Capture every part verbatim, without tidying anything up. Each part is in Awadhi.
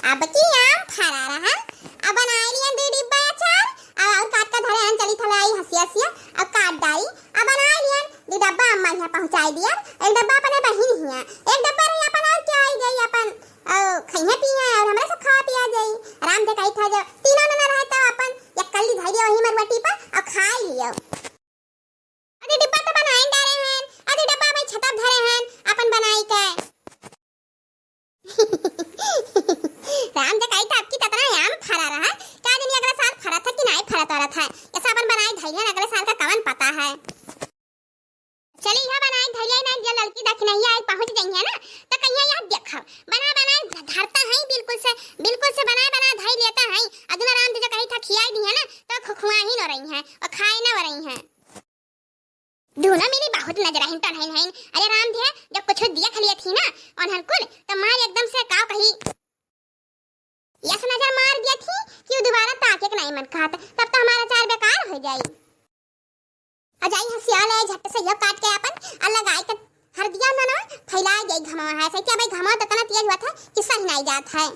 अब की आम फरा रहा, अब बनाए लियन दुइ डिब्बा अचार, अब और काट के धरे हन, चली थलाई हंसिया हंसिया, अब काट डाई, अब बनाए लियन दुइ डब्बा, अम्मा यहाँ पहुँचाई दिया, एक डब्बा अपने बहिन हिया, एक डब्बा रही अपन, और क्या आई गई अपन, और खइहे पीहे और हमरे सब खा पिया जाई। राम दे कही था जो तीनों नना रहे तो अपन एक कल्ली धइले वही मरुअटी पर और खाई लियो। अरे डिब्बा तो बनाए डारे हन, अरे डब्बा भाई छतप धरे हन, अपन बनाई के। राम दे कही था, अब की ततना आम फरा रहा, का जानी अगला साल फरा था कि नाई फरा तोरा था। ऐसा अपन बनाई धइले हन, अगले साल का कवन पता है। चली, यह बनाई धइले ना, जो ललकी दखिनैया आई पहुँच जइहे ना, तो कहिया यह देखब, बना बना धरता है, बिल्कुल से, बिल्कुल से बना बना धइ लेता है। अदना राम दे जो कही था खियाई दिहे ना, तो खुखुआ ही न रही हैं और खाए न रही हैं। दूनो मिली बहुत नजर आहिन टनहिन हइन। अरे राम धे, जब कुछ देख लिए थी ना, उन्हन कुल, तो मार एकदम से का कही, यस नजर मार दिया थी कि वो दोबारा ताके के नहीं मन कहत, तब तो हमारा अचार बेकार हो जाई। आ जाई हंसिया ले झट से यो काट के अपन, आ लगाई के हर दिया ना ना फैला जाई घमावा है, सही क्या भाई, घमावा तो इतना तेज हुआ था कि सही नहीं जात है।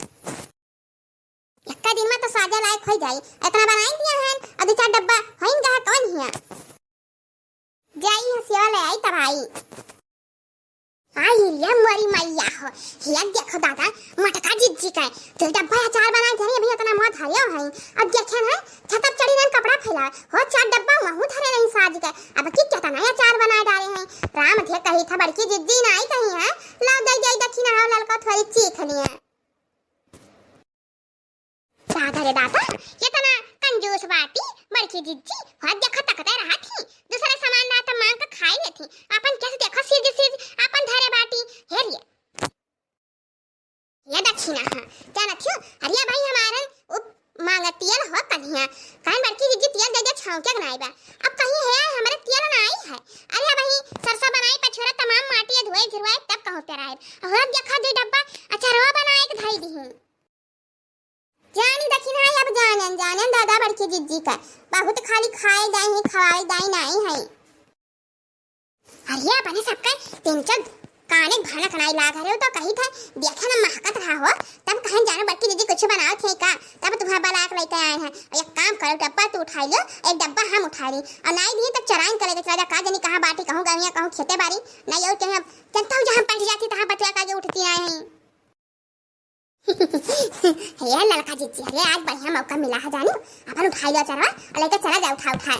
एक्का दिन में तो साजा लायक हो जाई। इतना बनाई दिया है, और दो चार डब्बा होइन गहा कौन हिया? जाई हंसिया ले आई तब आई। आई रे मोरी मैया हो, हिया देखो दादा, मोटका जिज्जी का दो डब्बा अचार बनाए धरे, अभी इतना मत धरे हो है। अब देखे ना, छतप चढ़ी रहन कपड़ा फैला, हो चार डब्बा वहू धरे रही साज के। अब की कितना अचार बनाए डारे हैं। राम धे कही था बड़की जिज्जी ना आई कही है, लाओ दे दे दखिना हो ललका थोड़ी चीख लिए। दादा रे दादा, ये तना कंजूस बाटी बड़की जिज्जी, हो देखो तकते रहा थी, दूसरे सामान ना तो मांग के खाई लेती, अपन कैसे देखो सीधी सीधी अपन धरे बाटी, हेर ये। ये दखिना है, जानत हो, अरे भाई हमारे उप मांगा तेल हो कन्हिया, कहन बड़की जिज्जी तेल दे दे छाँव के बनाई बा, अब कहीं है हमारे तेल ना आई है, अरे भाई सरसों बनाई पछोरा तमाम माटी धोए झुरवाए तब कहूँ पे रहे, और देखो दो डब्बा अचारवा बनाए के धई दी। जानी दखिन है, अब जानन, जानन दादा बड़की जिज्जी का। बहुत खाली खाए दाई है, खवाए दाई नाई है। अरे अपने सबके तीन चार काने भनक नाई लाग रहे हो तो कही था, देखे ना महकत रहा हो, तब कहन जानो बड़की जिज्जी कुछ बनाओ थे का, तब तुम्हारा बलाक लेके आए हैं। और एक काम करो, डब्बा तू उठाई लो, एक डब्बा हम उठा ली, और नाई दिए तब चराइन करे के चला जा, का जानी कहाँ बाटी, कहूँ गविया, कहूँ खेते बारी, नहीं और कहीं अब जनता हूँ जहाँ बैठ जाती तहाँ बचवा का उठती आए हैं। हे ललका जिज्जी, अरे आज बढ़िया मौका मिला है जानू, अपन उठाई लो चरवा और लेके चला जा उठा उठा।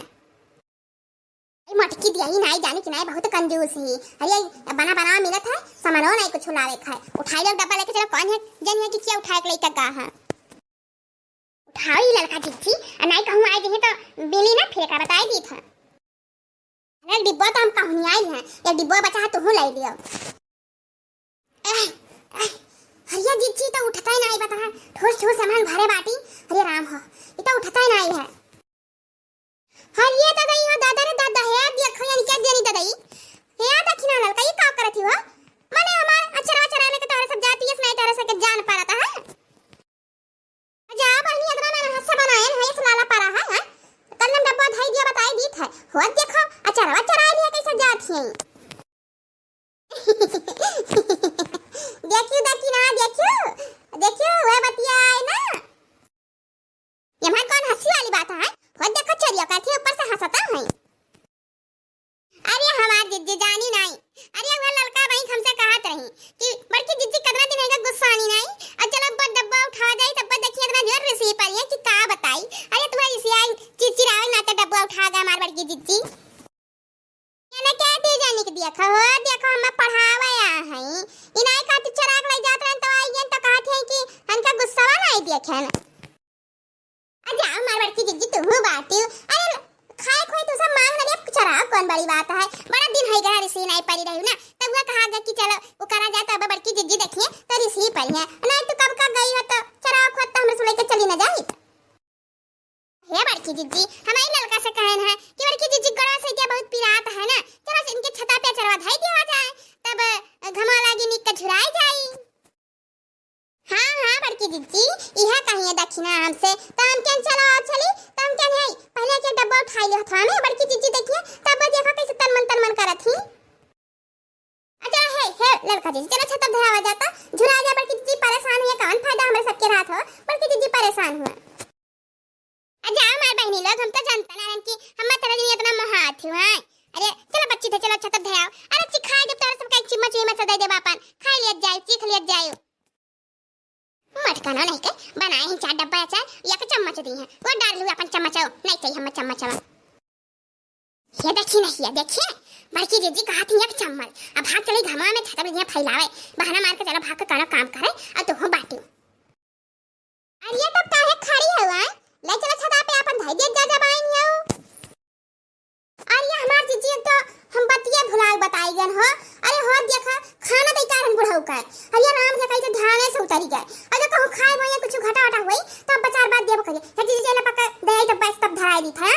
ए मोटकी दिया ही नाई जानी कि नाई बहुत कंजूस ही। अरे बना बना मिलत है, सामानो नाई कुछ लावे खाए। उठाई लो डब्बा लेके चलो, कौन है जनिया कि क्या उठाए के लेके गा है। उठाओ ही ललका जिज्जी, और नाई कहूँ आए दिहे तो मिली ना फिर का बताए दी था। अरे एक डिब्बा तो हम कहूँ नहीं आइल हैं, एक डिब्बा बचा है तुहूँ लाई दियो। एह, एह, हरिया जिज्जी तो उठता ही नाई बता, ठोस ठोस सामान भरे बाटी। अरे राम हो, ये तो उठता ही नाई है। हरिया ददई हो दादा रे दादा, हे देखो यानी क्या देनी ददई। हे दखिना ललका, ये का करत ही हो? मने हमार अचरवा चराने के तोहरे सब जाती है, नहीं तोहरे सब के जान परत है। जा बहिनी, इतना मैंने हाथ से बनाए हैं, ये लाला पारा है, हैं? कल हम डब्बा धई दिया, बताई दीत है। हो देखो, अचरवा चराए लिया कैसे जात ही। देखियो, देखी ना, देखियो, देखियो, वह बतिया है ना। ये हमार कौन हंसी वाली बात है? हो देखो, चोरिया का थी ऊपर से हंसता है। अरे हमार जिज्जी जानी नाई। अरे वह ललका बहिन हमसे कहत रही कि बड़की जिज्जी कितना दिन है गुस्सानी नाई। और चलो ब-, डब्बा उठा जाई तब देखिए इतना जोर रिसी पड़ी है कि का बताई। अरे तुम्हारी रिसी आई चिचिरावे ना तो डब्बा उठा गया हमार बड़की जिज्जी। ये ना क्या दे जाने के देखो हो, देखो हम पढ़ावे आ हई। इनाई का चिचराक ले जात रहन तो आई गन तो कहत है कि हमका गुस्सावा नाई देखे ना। आ जाओ मार बड़की जिज्जी, तुहू बाटी। अरे, खाए खोए तू सब मांग ना ले, चराओ, कौन बड़ी बात है। बड़ा दिन है गया रिसी नाई पड़ी रही ना, तब वह कहा गया कि चलो, वो करा जाए, तब बड़की जिज्जी देखिए, तो रिसी पड़ी है। नाई तो कब का गई हो, तो चराओ खोत तो हमरे से लेके चली ना जाई। हे बड़की जिज्जी, हमारी ललका से कहन है कि बड़की जिज्जी गड़वा से क्या बहुत पिरात है ना, चलो इनके छता पे चरवा धाई दिया जाए, तब घमा लागी निक के झुराई जाई। हाँ, हाँ, बड़की जिज्जी, इहा कहिए दखिना हमसे, तो हम केन चलो आओ चली, तो हम केन है, पहले के डब्बा उठाई लियो हथवा में, बड़की जिज्जी देखिए, तब देखो कैसे तन मन, तन मन करत ही। अच्छा, हे, हे, ललका जिज्जी, चलो छतप धरावा जाता, झुरा जा बड़की जिज्जी, परेशान हुए, कौन फायदा हमरे सबके रहा बड़की जिज्जी परेशान हुआ। आ जाओ हमार बहिनी लोग, हम तो जानता ना रहन कि हम तोहरे जइसन इतना मोहात हई। अरे चलो बच्ची थे, चलो छतवा धराओ। अरे चिखाई देब तोहरे सबका एक चम्मच, चम्मच दे देब आपन, खाई लियत जाई, चीख लियत जाई। मटकनो नहीं के बनाए हैं चार डब्बा अचार, एक चम्मच दी है, वो डार लू अपन चम्मच, नहीं चाहिए हम चम्मच। ये देखी नहीं, ये देखिए, बड़की जिज्जी कहा थी एक चम्मच, अब भाग चली घमा में छतवा में फैलावे, बहाना मार के चलो भाग के कौनो काम करे, और तू हो बाटी। अरे ये तब काहे खड़ी हवा? ले चलो छतवा पे अपन धई दिया जा, जब आइन हो। अरे ये हमार जिज्जी, एक तो हम बतिया भुलाए बताई गन हो। अरे हो देखा, खाना दे कारण बुढ़ऊ का। अरे ये राम देखा, तो ध्यान से उतरी गए। अरे कहूँ खाए बोए कुछ घटा वटा हुई, तब बचार बात देबो करिए। ये जिज्जी, चला पक्का दे आई, तब बस तब धराई दी था।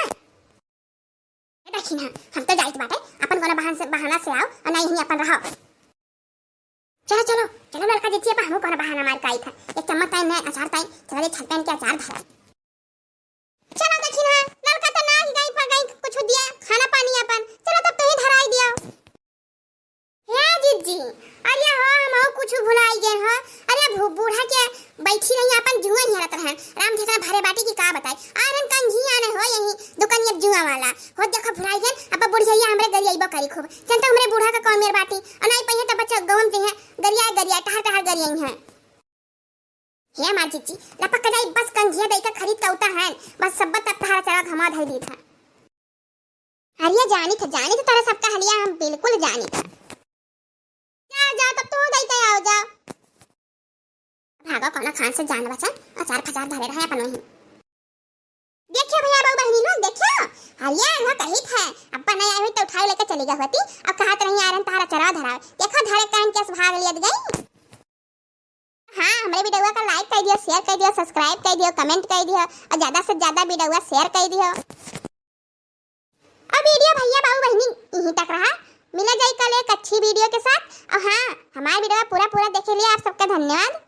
ए दखिना, हम तो जाइत बाटे, अपन कोनो बहान से, बहाना से आओ, और नहीं ही अपन रहो। चलो, चलो, चलो ललका जिज्जी, अब हमहू कोनो बहाना मार के आई था। एक चम्मच ताई ने अचार ताई, चलो ये छत पहन के अचार धरा। चलो दखिना, ललका तो ना ही गई पर गई कुछ दिया, खाना पानी अपन। चलो तब तू ही धराई दिया। हे जिज्जी, अरे हो, हम और कुछ भुलाई गए हो। अरे बू-, बूढ़ा के बैठी रही, अपन जुआ निहारत रहन। राम झकरा भरे बाटी की का बताई। आरन कंघी आने हो यही दुकानिया जुआ वाला। हो देखो भुलाई गए, अब बुढ़िया हमरे गरियाइबो करी खूब। जनता हमरे बूढ़ा का कौन मेर बाटी। और नहीं पहिए तो बच्चा गौम जइहे, गरिया गरिया, टहर टहर गरियाई हैं। हे हमार जिज्जी, लपक के जाई, बस कंघिया दई के खरीद के उता है, बस सब तब तहारा चला घमा धई दी था। अरे जानी था, जानी था, तारा सबका हलिया हम बिल्कुल जानी था। जा, जा, तब तू दई के आओ, जा। भागो, कौनो खान से जान बचा, अचार फचार धरे रहे अपन वहीं। देखियो भैया, बहू बहिनी लोग, देखियो, हलिया वहाँ कही था, अब्बा नहीं आए हुई तो उठाए लेके चली गई होती, अब कहा तो नहीं आ रहे, तारा चराव धराव, देखो, धरे कान के भाग लियत गई। हाँ, हमरे वीडियो का like कर दियो, share कर दियो, subscribe कर दियो, comment कर दियो और ज्यादा से ज्यादा वीडियो share कर दियो। और वीडियो भैया बाबू बहिनी यहीं तक रहा। मिला जाई कल एक अच्छी वीडियो के साथ। और हाँ, हमारे वीडियो पूरा पूरा देखे लिए आप सबका धन्यवाद।